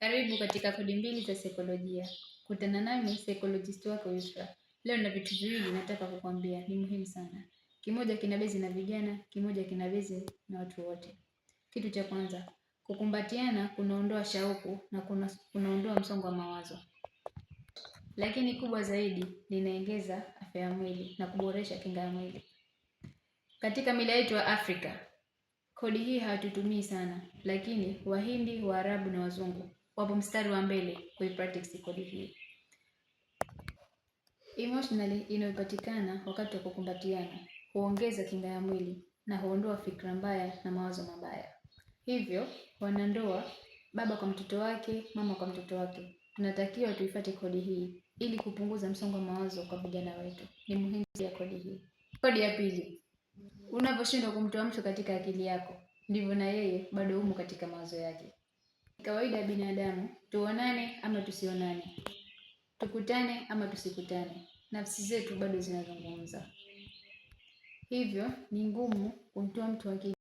Karibu katika kodi mbili za saikolojia. Kutana nami psychologist wako Yusra. Leo na vitu viwili nataka kukwambia, ni muhimu sana. Kimoja kina bezi na vijana, kimoja kina bezi na watu wote. Kitu cha kwanza, kukumbatiana kunaondoa shauku na kunaondoa msongo wa mawazo. Lakini kubwa zaidi, linaongeza afya ya mwili na kuboresha kinga ya mwili. Katika mila yetu ya Afrika, kodi hii hatutumii sana, lakini Wahindi, Waarabu na Wazungu wapo mstari wa mbele kuipractice kodi hii. Emotionally inayopatikana wakati wa kukumbatiana huongeza kinga ya mwili na huondoa fikra mbaya na mawazo mabaya. Hivyo wanandoa, baba kwa mtoto wake, mama kwa mtoto wake, tunatakiwa tuifuate kodi hii ili kupunguza msongo wa mawazo kwa vijana wetu. Ni muhimu ya kodi hii. Kodi ya pili, unavyoshindwa kumtoa mtu katika akili yako, ndivyo na yeye bado humo katika mawazo yake. Kawaida ya binadamu, tuonane ama tusionane, tukutane ama tusikutane, nafsi zetu bado zinazungumza. Hivyo ni ngumu kumtoa mtu akili.